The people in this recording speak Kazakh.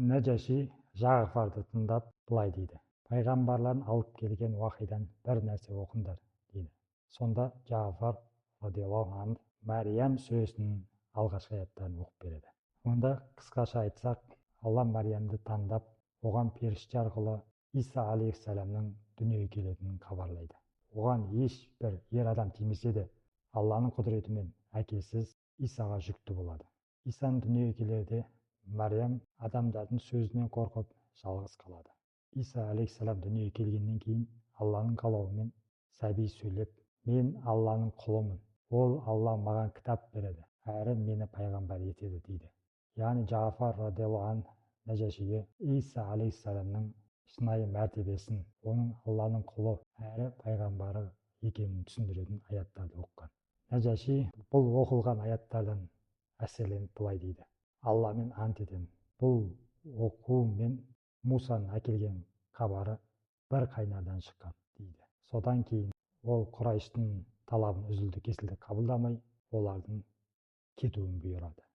Нәжаши Жағафарды тыңдап былай дейді: пайғамбарлардың алып келген уахидан бір нәрсе оқыңдар, дейді. Сонда Жағафар радиаллаху анх Мәриям сүресінің алғашқы аяттарын оқып береді. Онда қысқаша айтсақ, Алла Мәриямды таңдап, оған періште арқылы Иса алейхиссаламның дүниеге келетінін хабарлайды. Оған ешбір ер адам тимесе де, Алланың құдіретімен әкесіз Исаға жүкті болады. Исаның дүниеге келерде Мәриям адамдардың сөзінен қорқып жалғыз қалады. Иса алейхиссалам дүниеге келгеннен кейін Алланың қалауымен сәби сөйлеп, мен Алланың құлымын, ол Алла маған кітап береді, әрі мені пайғамбар етеді, дейді. Яғни Жағафар радиаллаху анх Нәжашиге Иса алейхиссаламның шынайы мәртебесін, оның Алланың құлы әрі пайғамбары екенін түсіндіретін аяттарды оқыған. Нәжаши бұл оқылған аяттардан әсерленіп былай дейді: Алламен ант етемін, бұл оқу мен Мусаның әкелген хабары бір қайнардан шыққан, дейді. Содан кейін ол Құрайыштың талабын үзілді кесілді қабылдамай, олардың кетуін бұйырады.